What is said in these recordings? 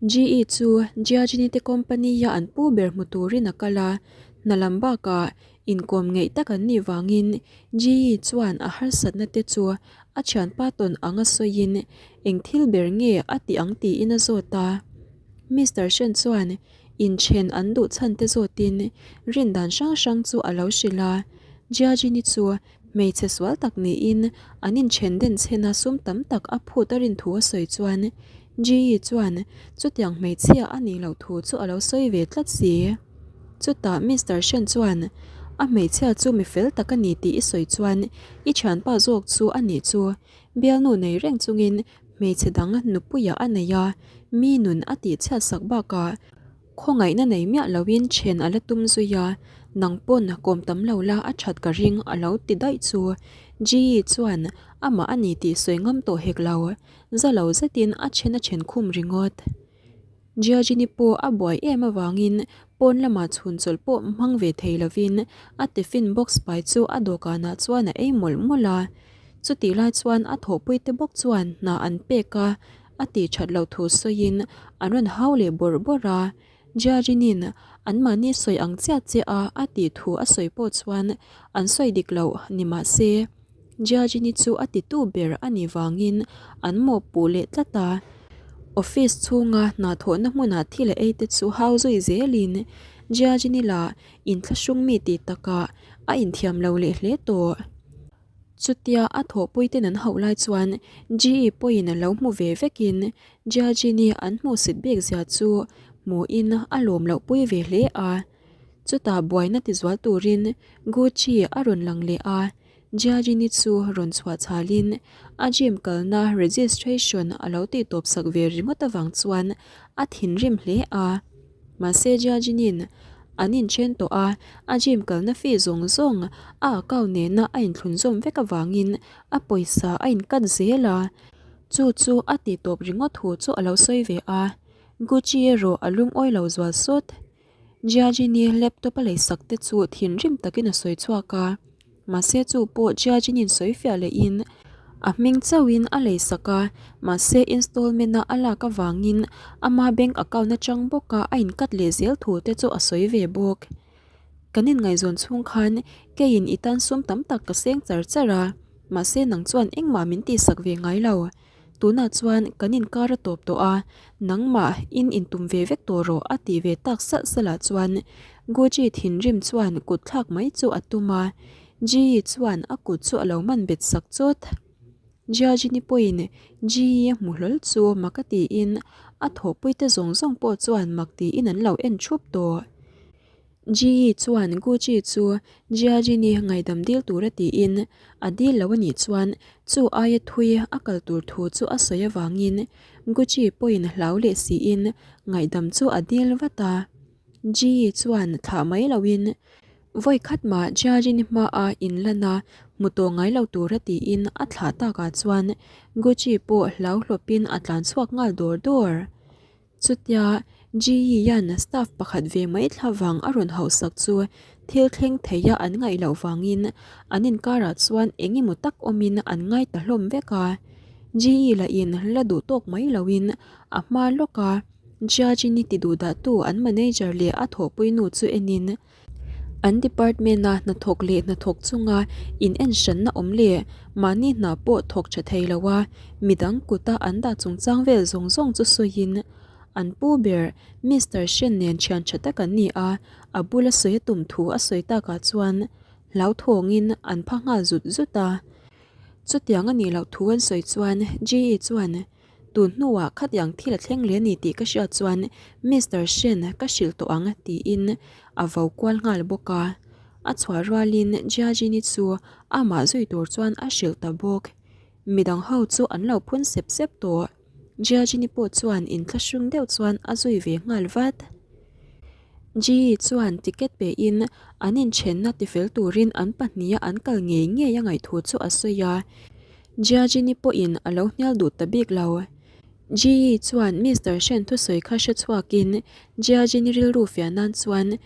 GE chu Giagini te company-a an pu ber hmu turin a kal a, hna lam bakah inkawm ngeih tak an nih vangin GE chuan a harsatna te chu a thianpa tawn anga sawiin eng thil ber nge a tih ang tiin a zawt a. Mister Shen chuan inchen an duh chhan te zawtin rin dan hrang hrang chu a lo hrilh a, Giagini chu Hmeichhe sual tak niin an inchen den chhen a sum tam tak a phut a rin thu a sawi chuan Ji-yi chuan chutiang hmeichhia a nih loh thu chu a lo sawi ve tlat si. Chutah Mister Shen chuan a hmeichhia chu mi fel tak a ni tih i sawi chuan i thianpa zawk chu a nih chu bialnu nei reng chungin hmeichhe dang nupuiah a nei a, mi nun a tihchhiat sak bakah Khawngaihna nei miah loin then a la tum zui a, nang pawn kawm tam lo la a that ka ring a lo ti daih chu. Ji-yi chuan amah a ni tih sawi ngam tawh hek lo, za lo zetin a then a then khum ringawt. Jiajini pawh a buai em avangin pawn lamah chhun chawlh pawh hmang ve thei lovin a tiffin box pai chu a dawhkanah chuan a ei mawlh mawlh a. Chutih lai chuan a thawhpuite bawk chuan hna an pek a, A tih that loh thu sawiin an rawn hau leh bawrh bawrh a, Jiajinin anmahni sawi ang chiah chiah a a tih thu a sawi pawh chuan an sawi dik loh ni mah se, Jiajini chu a titu ber a nih vangin an mawhpuh leh tlat a. Office chhunga hnathawhna hmunah thil a ei te chu hau zui zelin Jiajini lah inthlahrung mi tih takah a inthiam lo leh hle tawh. Chutia a thawhpuiten an hauh lai chuan GE pawhin a lo hmu ve vekin Jiajini an hmuhsit bik zia chu hmuhin a lawm loh pui ve hle a. Chutah buaina tizual turin Gucci a rawn lang leh a, Jiajini chu rawn chhuah chhalin a gym kalna registration a lo tihtawp sak ve ringawt avang chuan a thinrim hle a. Mahse Jiajinin an inchen tawh a, a gym kalna fee zawng zawng a account nena a inthlunzawm vek avangin a pawisa a inkat zel a, chu chu a tih tawp ringawt thu chu a lo sawi ve a. Gucci erawh a lungawi lo zual sawt. Jiajini laptop a leisak te chu thinrim takin a sawi chhuak a. Mahse chu pawh Jiajin-in sawi fiah lehin a hming chauhin a lei sak a, mahse installment-a a lak avangin ama bank account atang bawka a inkat leh zel thu te chu a sawi ve bawk. Kan inngaihzawn chhung khan keiin i tan sum tam tak ka seng char char a, mahse nang chuan engmah min tihsak ve ngai lo. Tunah chuan kan inkar a tawp tawh a, nangmah in intum ve vek tawh rawh a tih ve tak salh salh ah chuan Gucci thinrim chuan kut thlak mai chu a tum a, Ji chuan a kut chu a lo man bet sak chawt. Jiajini pawhin Ji a hmu hlawl chu mak a tiin a thawhpuite zawng zawng pawh chuan mak tiin an lo en thup tawh. Ji chuan Gucci chu Jiajini ngaihdam dil tura tiin a dil lo a nih chuan chu aia thui a kal tur thu chu a sawi avangin Gucci pawhin hlau leh siin ngaihdam chu a dil vat a. Ji chuan thlah mai loin vawi khat mah Jiajini hmaa inlan a hmu tawh ngai lo tura tiin a thlah takah chuan Gucci pawh hlau hlawpin a tlan chhuak nghal dawr dawr. Chutia GE-a'n staff pakhat ve mai thla vang a rawn hauhsak chu thil thleng theia an ngaih loh vangin an inkarah chuan eng emaw tak awmin an ngai ta hlawm vek a. GE lahin la duh tawk mai loin a hma lawka Jiajini ti duhdahtu an manager leh a thawhpuinu chu enin An department-a hnathawk leh hnathawk chunga in enhranna awm leh mahni hna pawh thawk tha thei lo a, midang kuta an dah chungchang vel zawng zawng chu sawiin an pu ber Mister Shen nen thian tha tak an ni a, a bula sawi a tum thu a sawi takah chuan hlauthawngin an pha nghal zut zut a. Chutiang a nih loh thu an sawi chuan GE chuan Tun hnuah khatiang thil a thleng leh a ni tih ka hriat chuan Mister Shen ka hrilh tawh ang tiin a vo kual nghal bawk a. A chhuah rualin Jiajini chu amah zui tur chuan a hrilh ta bawk. Midang ho chu an lo phun sep sep tawh. Jiajini pawh chuan inthlahrung deuh chuan a zui ve nghal vat. Ji chuan ticket pein an inthenna tifel turin an pahniha an kal ngei ngei a ngaih thu chu a sawi a. Jiajini pawhin a lo hnial duh ta bik lo. Ji chuan Mister Shen thusawi kha hre chhuakin Jiajini rilru fiah nan chuan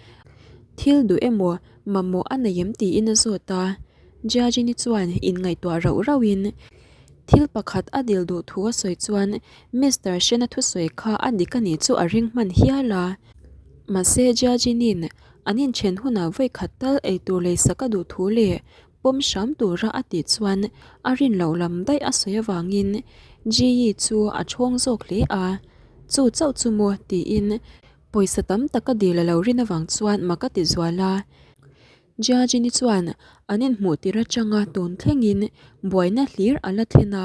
thil duh emaw mamawh a nei em tiin a zawt a. Jiajini chuan inngaihtuah rauh rauhin. Thil pakhat a dil duh thu a sawi chuan Mister Shen-a thusawi kha a dik a nih chu a ring hman hial a. Mahse Jiajin-in an inthen hunah vawi khat tal eitur leisak a duh thu leh pawm hram tura a tih chuan a rin loh lam daih a sawi avangin Ji-yi chu a chhawng zawk hle a. Chu chauh chu maw tiin pawisa tam tak a dil a lo rin avang chuan mak a ti zual a. Jiajini chuan an inhmuh tir atanga tun thlengin buaina hlir a la thlen a.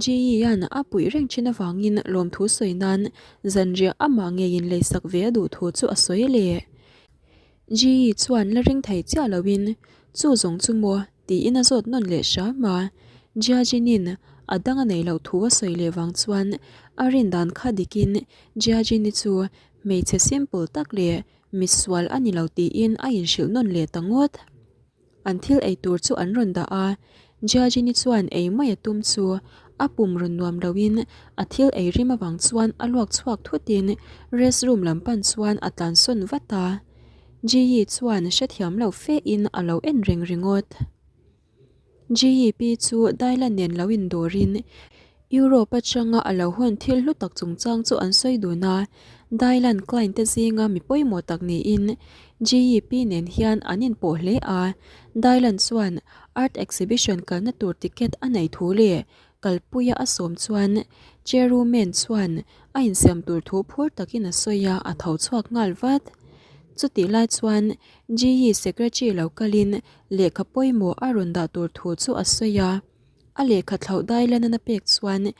Ji-yi-a'n a puih reng thin avangin lawmthu sawi nan zanriah amah ngeiin leisak ve a duh thu chu a sawi leh. Ji-yi chuan la ring thei chiah loin, Chu zawng chu maw? tiin a zawt nawn leh hram a. Jiajin-in a dang a neih loh thu a sawi leh vang chuan a rin dan kha dikin Jiajin-i chu hmeichhe simple tak leh misual a ni lo tiin a inhrilh nawn leh ta ngawt. An thil ei tur chu an rawn dah a, Jiajini chuan ei mai a tum chu a pum rawn nuam loin a thil ei rim avang chuan a luak chhuak thutin rest room lam pan chuan a tlansawn vat a. Jiyi chuan hrethiam lo fe in a lo en reng ringawt. Jiyi pi chu Daila nen lo indawrin Europe atanga a lo hawn thil hlu tak chungchang chu an sawi dun a, Dylan Klein te zinga mi pawimawh tak niin GEP nen hian an inpawh hle a, Dylan chuan art exhibition kalna tur ticket a nei thu leh kalpuia a sawm chuan Chairwoman chuan a insiam tur thu phur takin a sawi a, a tho chhuak nghal vat. Chutih lai chuan GE secretary lo kalin lehkha pawimawh a rawn dah tur thu chu a sawi a. A lehkha thlauh dai lan a pek chuan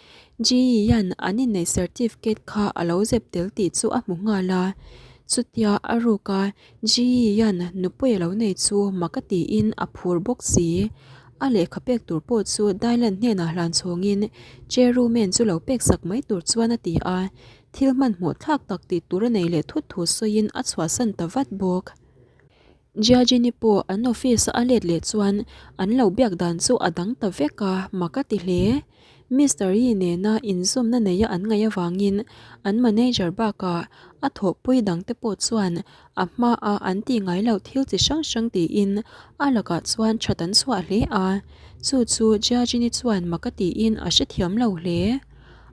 Ji-Yan an inneih certificate kha a lo zep tel tih chu a hmu nghal a. Chutia a ruk a Ji-Yan nupui a lo nei chu mak a tiin a phur bawk si. A lehkha pek tur pawh chu Dailan hnenah hlan chhawngin Chairwoman chu lo pek sak mai tur chuan a ti a, thil hmanhmawh thlak tak tih tur a nei leh thut thu sawiin a chhuahsan ta vat bawk. Jiajini pawh an office a let leh chuan an lo biak dan chu a dang ta vek a, mak a ti hle. Mister Yi nena inzawmna neia an ngaih avangin an manager bakah a thawhpui dangte pawh chuan a hmaa an tih ngai loh thil chi hrang hrang tiin a lakah chuan that an chhuah hle a, chu chu Jiajini chuan mak a tiin a hrethiam lo hle.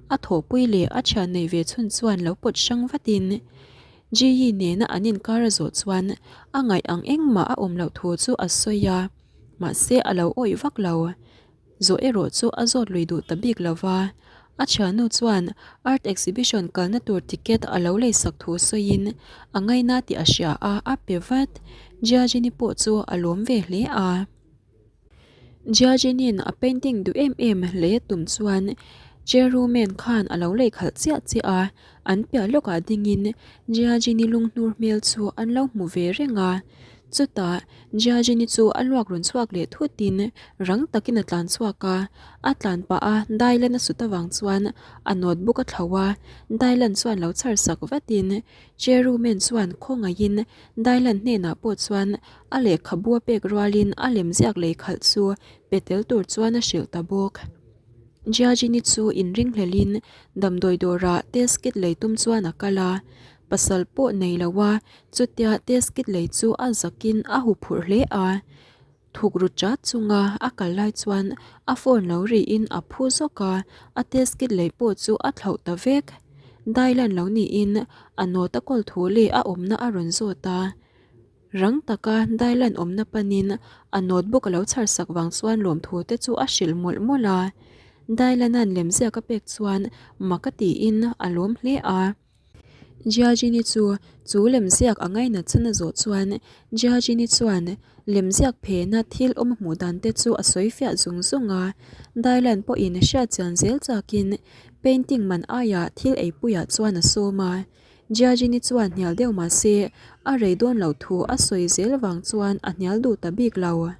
A thawhpui leh a thian nei ve chhun chuan lo pawt hrang vatin Ji-yi nena an inkar a zawh chuan a ngaih ang engmah a awm loh thu chu a sawi a, mahse a lo awih vak lo. Zawh erawh chu a zawt lui duh ta bik lo va. A thiannu chuan art exhibition kalna tur ticket a lo leisak thu sawiin a ngaina tih a hria a, a pe vat. Jiajini pawh chu a lawm ve hle a. Jiajinin a painting duh em em lei a tum chuan Chairwoman khan a lo lei khalh chiah chiah a, an piah lawkah dingin Jiajini lunghnur hmel chu an lo hmu ve reng a. Chutah Jiajini chu a luak rawn chhuak leh thutin rang takin a tlan chhuak a, a tlan pah a Dailan a sut avang chuan a notebook a thlo a, Dailan chuan lo chhar sak vatin Chairwoman chuan khawngaihin Dailan hnenah pawh chuan A lehkhabu a pek rualin a lemziak lei khalh chu pe tel tur chuan a hrilh ta bawk. Jiajini chu inringhlelhin damdawi dawrah test kit lei tum chuan a kal a, pasal pawh nei lo a, chutia test kit lei chu a zakin a huphurh hle a. Thuk ru chat chunga a kal lai chuan a phone lo rihin a phu zawk a, a test kit lei pawh chu a thlauh ta vek. Dailan lo niin a nawt a kawl thu leh a awmna a rawn zawt a. Rang taka Dailan awmna panin a notebook a lo chhar sak vang chuan lawmthu te chu a hrilh mawlh mawlh a. Dailana'n lemziak a pek chuan mak a tiin a lawm hle a. Jiajini chu chu lemziak a ngainat chhan a zawh chuan Jiajini chuan lemziak phena thil awm a hmuh dan te chu a sawi fiah zung zung a. Dailan pawhin hriatchian zel chakin painting man aiah thil eipuiah chuan a sawm a. Jiajini chuan hnial deuh mah se, a rei dawn loh thu a sawi zel vang chuan a hnial duh ta bik lo.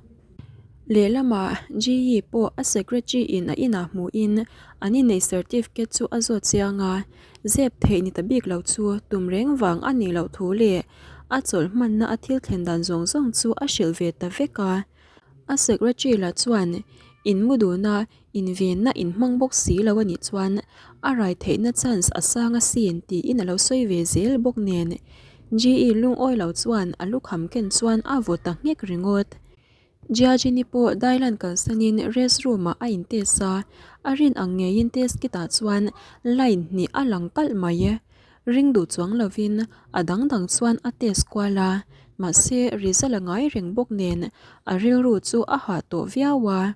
Lehlamah Ji-yi pawh a secretary in a inah hmuhin an inneih certificate chu a zawt chiang a, zep theih ni ta bik lo chu tum reng vang a nih loh thu leh a chawlh hmanna a thil thlen dan zawng zawng chu a hrilh ve ta vek a. A secretary lah chuan in mu duna Invenna inhmang bawk si lo a nih chuan a rai theihna chance a sang asin tiin a lo sawi ve zel bawk nen GE lungawi lo chuan a lukham ken chuan a vaw ta nghek ringawt. Jiajini pawh Dailan kalsanin rest room ah a in test a, a rin ang ngeiin test kit ah chuan line hnih a lang kalh mai. Ring duh chuang lovin a dang dang chuan a test kual a, mahse result a ngai reng bawk nen a rilru chu a hah tawh viau a.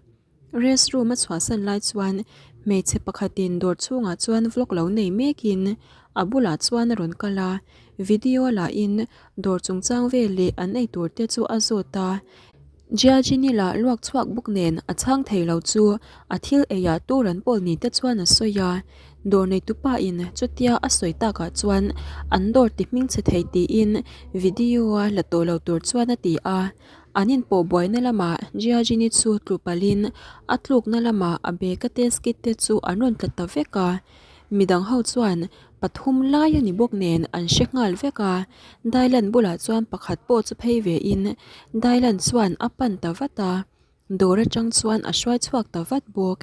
Rest room a chhuahsan lai chuan hmeichhe pakhatin dawr chhungah chuan vlog lo nei mekin a bulah chuan a rawn kal a, video lahin dawr chungchang vel leh an eitur te chu a zawt a. Jiajini lah luak chhuak bawk nen a chhang thei lo chu a thil eiah tur an pawl ni te chuan a sawi a, dawr neitupa in chutia a sawi takah chuan an dawr ti hmingchhe thei tiin video a la tawh lo tur chuan a ti a. An inpawh buaina lamah Jiajini chu tlu palhin a tlukna lamah a bag a test kit te chu an rawn tla ta vek a. Midang ho chuan pathum lai a ni bawk nen an hre nghal vek a. Dailan bulah chuan pakhat pawh chu phei ve in Dailan chuan a pan ta vat a. Dawr atang chuan a hruai chhuak ta vat bawk.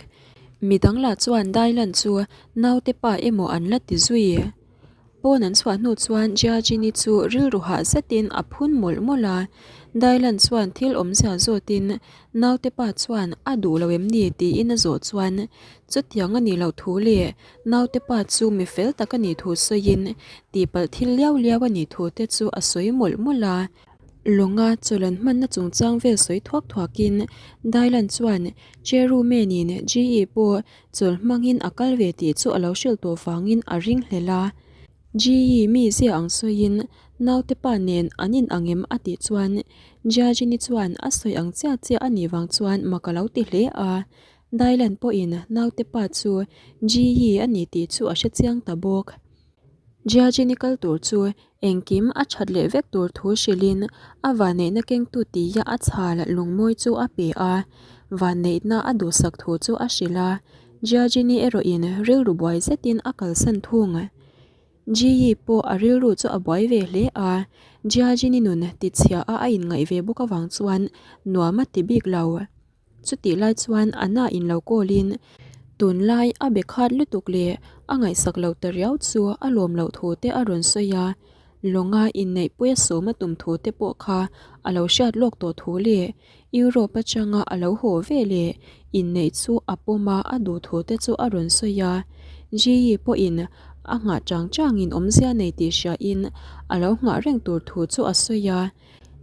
Midang lah chuan Dailan chu naute pa emaw an la ti zui. Pawn an chhuah hnu chuan Jiajini chu rilru hah zetin a phun mawlh mawlh a. Dailan chuan thil awmzia zawtin naute pa chuan a duh lo em ni tiin a zawh chuan chutiang a nih loh thu leh naute pa chu mi fel tak a nih thu sawiin tihpalh thil liau liau a nih thu te chu a sawi mawlh mawlh a. Lawnga chawlh an hmanna chungchang vel sawi thuak thuakin Dailan chuan Cherumenin GE pawh chawlh hmangin a kal ve tih chu a lo hrilh tawh vangin a ring hlel a. GE mi zia ang sawiin naute pa nen an in ang em a tih chuan Jiajini chuan a sawi ang chiah chiah a nih vang chuan mak a lo ti hle a. Dailan pawhin naute pa chu GE a ni tih chu a hrechiang ta bawk. Jiajini kal tur chu Engkim a that leh vek tur thu hrilhin a vanneihna kengtu tia a chhal lungmawi chu a pe a, vanneihna a duhsak thu chu a hrilh a, Jiajini erawhin rilru buai zetin a kalsan thung. Jiyi pawh a rilru chu a buai ve hle a, Jiajini nun tichhia a a inngaih ve bawk avang chuan nuam a ti bik lo. Chutih lai chuan a na in lo call in tunlai a be khat lutuk leh a ngaihsak lo ta riau chu a lawm loh thu te a rawn sawi a, lawnga inneihpui a sawm a tum thu te pawh kha a lo hriat lawk tawh thu leh Europe atanga a lo haw ve leh inneih chu a pawm a a duh thu te chu a rawn sawi a, Ji pawhin a nghah chang changin awmzia nei tih hriain a lo nghah reng tur thu chu a sawi a.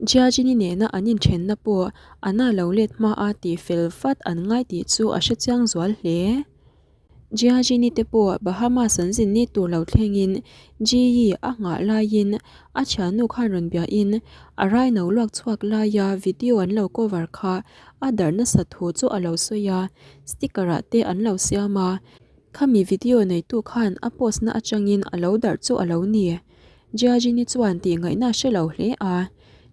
Jiajini nena an inthenna pawh a na lo let hma a tih fel vat an ngai tih chu a hrechiang zual hle. Jiajini te pawh Bahamas an zin ni tur lo thlengin Ji-yi a nghah laiin a thiannu khan rawn biahin a raino luak chhuak laia video an lo cover kha a darh nasat thu chu a lo sawi a, sticker ah te an lo siam a, khami video neitu khan a post na atangin a lo darh chu a lo ni. Jiajini chuan tih ngaihna a hre lo hle a,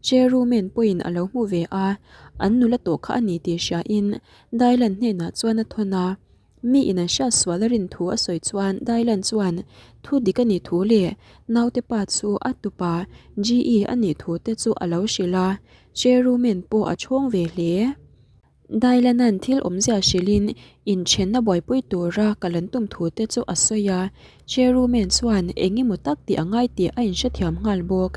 Cherumen pawhin a lo hmu ve a, an nula tawh kha a ni tih hriain Dailan hnenah chuan a thawn a. Mi in an hriat sual a rin thu a sawi chuan Dailan chuan thu dik a nih thu leh naute pa chu a tupa GE a nih thu te chu a lo hrilh a, Cherumen pawh a chhawng ve hle. Dailanan thil awmzia hrilhin inthenna buaipui tura kal an tum thu te chu a sawi a, Cherumen chuan eng emaw tak tih a ngai tih a inhrethiam nghal bawk.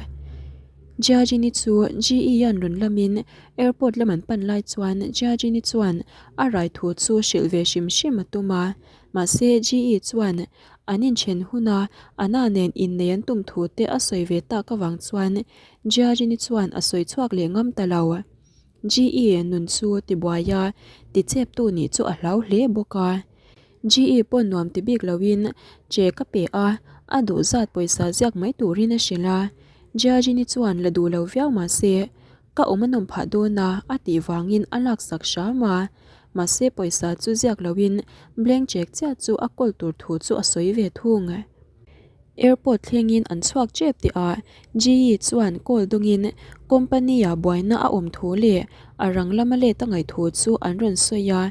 Jiajini chu GE-a'n rawn lamin airport lam an pan lai chuan Jiajini chuan a rai thu chu hrilh ve hrim hrim a tum a, mahse GE chuan an inthen huna Anna nen innei an tum thu te a sawi ve tak avang chuan Jiajini chuan a sawi chhuak leh ngam ta lo. GE nun chu tibuai a, ticheptu nih chu a hlau hle bawk a. GE pawh nuam ti bik loin che ka pe a, a duh zat pawisa ziak mai turin a hrilh a. Jiajini chuan la duh lo viau mah se, ka awm a nawm phah dawn a, a tih vangin a laksak hram a. Mahse pawisa chu ziak loin blank check chiah chu a kawl tur thu chu a sawi ve thung. Airport thlengin an chhuak tep tihah GE chuan call dawngin company-ah buaina a awm thu leh a rang lama let a ngaih thu chu an rawn sawi a.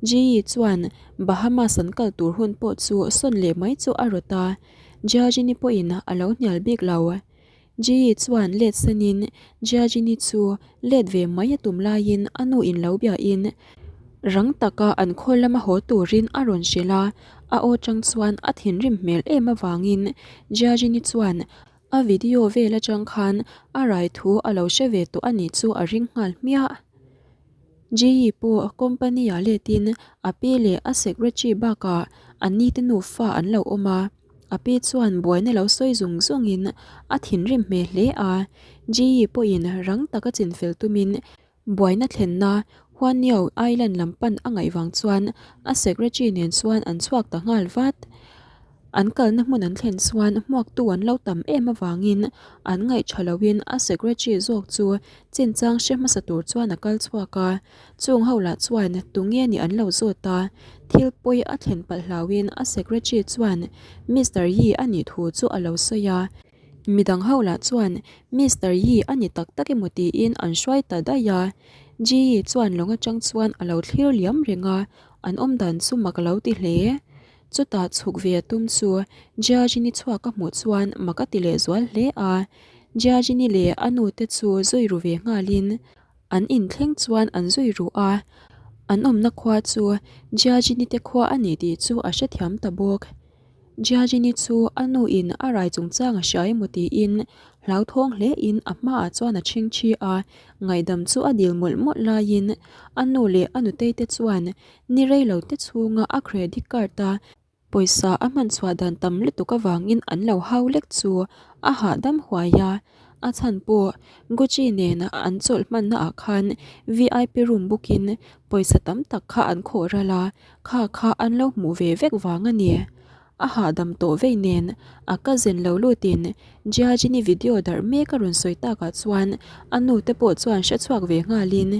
GE chuan Bahamas an kal tur hun pawh chu sawn leh mai chu a rawt a, Jiajini pawhin a lo hnial bik lo. Ji chuan let sanin Jiajini chu let ve mai a tum laiin a nu in lo biahin rang taka an khawl lama haw turin a rawn hrilh a, a aw tang chuan a thinrim hmel em avangin Jiajini chuan a video vel atang khan a rai thu a lo hre ve tawh a nih chu a ring nghal hmiah. Jee pawh company ah letin a pi leh a secretary bakah a ni te nufa an lo awm a. A pi chuan buaina lo sawi zung zungin a thinrim hmel hle a. Jee pawhin rang taka chinfel tumin Buaina thlenna Huaniao Island lam pan a ngaih vang chuan a secretary nen chuan an chhuak ta nghal vat. An kalna hmun an thlen chuan hmuaktu an lo tam em avangin an ngaih tha loin a secretary zawk chu chinchang hre hmasa tur chuan a kal chhuak a. Chung ho lah chuan tunge nih an lo zawt a, thil pawi a thlen palh hlauin a secretary chuan Mister Yi a nih thu chu a lo sawi a. Midang ho lah chuan Mister Yi a ni tak tak emaw tiin an hruai ta daih a. Ji chuan lawng atang chuan a lo thlir liam reng a, an awm dan chu mak a lo ti hle. Chutah chhuk ve a tum chu Jia Jini chhuak a hmuh chuan mak a ti leh zual hle a. Jia Jini leh a nu te chu zui ru ve nghalin an inthleng chuan an zui ru a. An awmna khua chu Jia Jini te khua a ni tih chu a hrethiam ta bawk. Jiajini chu a nu in a rai chungchang a hria emaw tiin hlauthawng hle in a hmaah chuan a chhingchhi a, ngaihdam chu a dil mawlh mawlh laiin a nu leh a nutei te chuan ni rei lo te chhunga a credit card a pawisa a hman chhuah dan tam lutuk avangin an lo hau lek chu a hahdam huai a, a chhan pawh Gucci nen an chawlh hmanna ah khan vip room book in pawisa tam tak kha an khawh ral a. Kha kha an lo hmuh ve vek vang a ni. A hahdam tawh vei nen a cousin lo lutin Jiajini video darh mek a rawn sawi takah chuan a nu te pawh chuan hre chhuak ve nghalin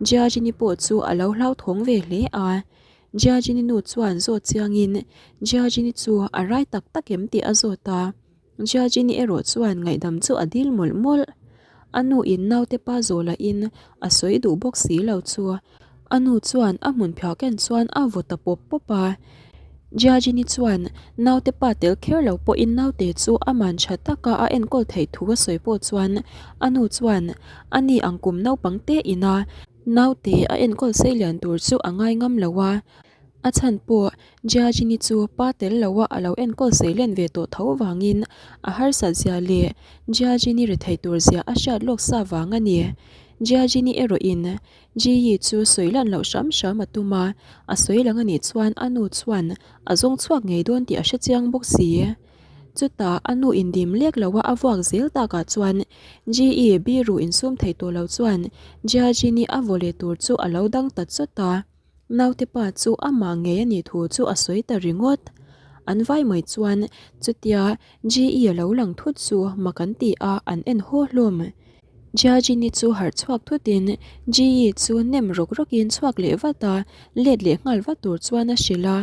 Jiajini pawh chu a lo hlauthawng ve hle a. Jiajini nu chuan zawt chiangin Jiajini chu a rai tak tak em tih a zawt a. Jiajini erawh chuan ngaihdam chu a dil mawlh mawlh. A nu in naute pa zawh lahin a sawi duh bawk si lo chu. A nu chuan a hmun phiah ken chuan a vaw ta pawp pawp a. Jiajini chuan naute pa tel kher lo pawhin naute chu a man tha taka a enkawl theih thu a sawi pawh chuan a nu chuan a ni ang kum naupang te ina naute a enkawl seilian tur chu a ngai ngam lo a. A chhan pawh Jiajini chu pa tel loa a lo enkawl seilen ve tawh tho vangin a harsat zia leh Jiajini rethei tur zia a hriat lawk sa vang a ni. Jiajini erawhin Jiyi chu sawi lan loh hram hram a tum a, a sawi lang a nih chuan a nu chuan a zawng chhuak ngei dawn tih a hre chiang bawk si. Chutah a nu indim lek loa a vuak zel takah chuan Jiyi biru insum thei tawh lo chuan Jiajini a vaw leh tur chu a lo dang ta chawt a. Naute pa chu amah ngei a nih thu chu a sawi ta ringawt. An vai mai chuan chutia GE a lo lang thut chu mak an ti a, an en haw hlawm. Jiajini chu harh chhuak thutin GE chu nem rawk rawkin chhuak leh vat a, let leh nghal vat tur chuan a hrilh a,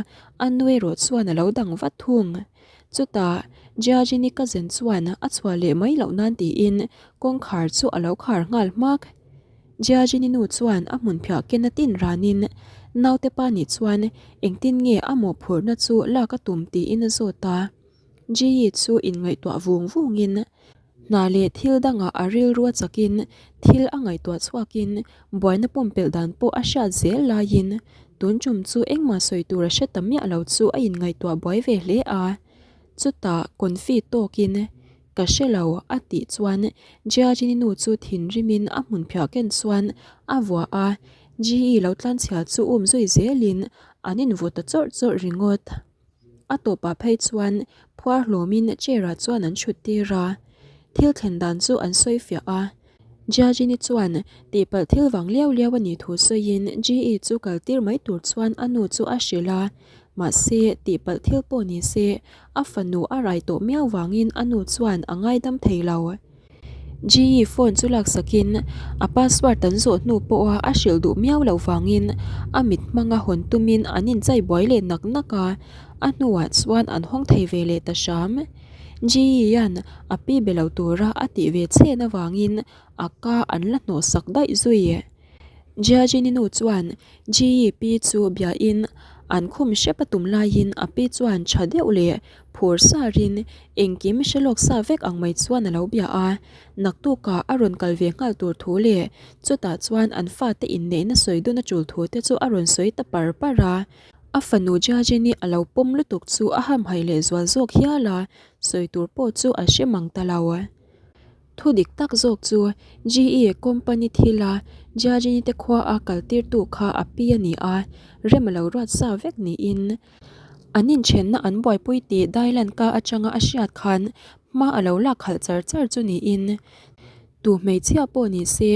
a nu erawh chuan a lo dang vat thung. Chutah Jiajini cousin chuan a chhuah leh mai loh nan tiin kawngkhar chu a lo khar nghal hmak. Jiajini nu chuan a hmun phiah ken a tin ranin naute pa nih chuan engtin nge a mawhphurhna chu lak a tum tiin a zawt a. Jiyi chu inngaihtuah vung vungin hna leh thil dangah a rilru a chakin thil a ngaihtuah chhuakin buaina pumpelh dan pawh a hriat zel laiin tun tum chu engmah sawi tur a hre ta miah lo chu a inngaihtuah buai ve hle a. Chutah confi tawkin Ka hre lo, a tih chuan Jiajini nu chu thinrimin a hmun phiah ken chuan a vuah a, GE lo tlanchhia chu um zui zelin an invu ta chawrh chawrh ringawt. A tawpah phei chuan phuar hlawmin chair-ah chuan an thut tir a, thil thlen dan chu an sawi fiah a. Jiajini chuan tihpalh thil vang liau liau a nih thu sawiin GE chu kal tir mai tur chuan a nu chu a hrilh a, mahse tihpalh thil pawh ni se a fanu a rai tawh miau vangin a nu chuan a ngaidam thei lo. GE phone chu laksakin a password an zawh hnu pawha a hrilh duh miau loh vangin a mit hmanga hawn tumin an inchai buai leh nak nak a, a hnuah chuan an hawng thei ve leh ta hram. Ji-an a pi be lo tura a tih ve chhen avangin a ka an la hnawh sak daih zui. Jiajini nu chuan Ji-i pi chu biain an khum hrep a tum laiin a pi chuan tha deuh leh phur sarin engkim hre lawk sa vek ang mai chuan a lo bia a. Naktukah a rawn kal ve nghal tur thu leh chutah chuan an fate inneihna sawi dun a tul thu te chu a rawn sawi ta par par a. A fanu Jiajini a lo pawm lutuk chu a hamhaih leh zual zawk hial a, sawi tur pawh chu a hre mang ta lo. Thu dik tak zawk chu GE company thila Jiajini te khua a kal tirtu kha a pi a ni a, rem a lo ruat sa vek niin an inthenna an buaipui tih Dailan ka atanga a hriat khan hma a lo lak khalh char char chu niin tu hmeichhia pawh ni se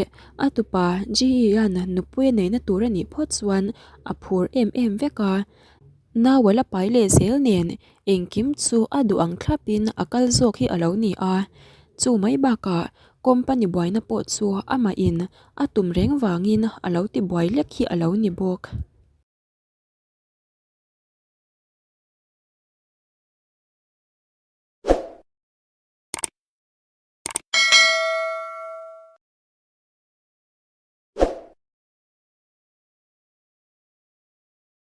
a tupa Ji-i-a'n nupui a neihna tur a nih phawt chuan a phur em em vek a. Nau a la pai leh zel nen engkim chu a duh ang thlapin a kal zawk hi a lo ni a. Chu mai bakah company buaina pawh chu amahin a tum reng vangin a lo ti buai lek hi a lo ni bawk.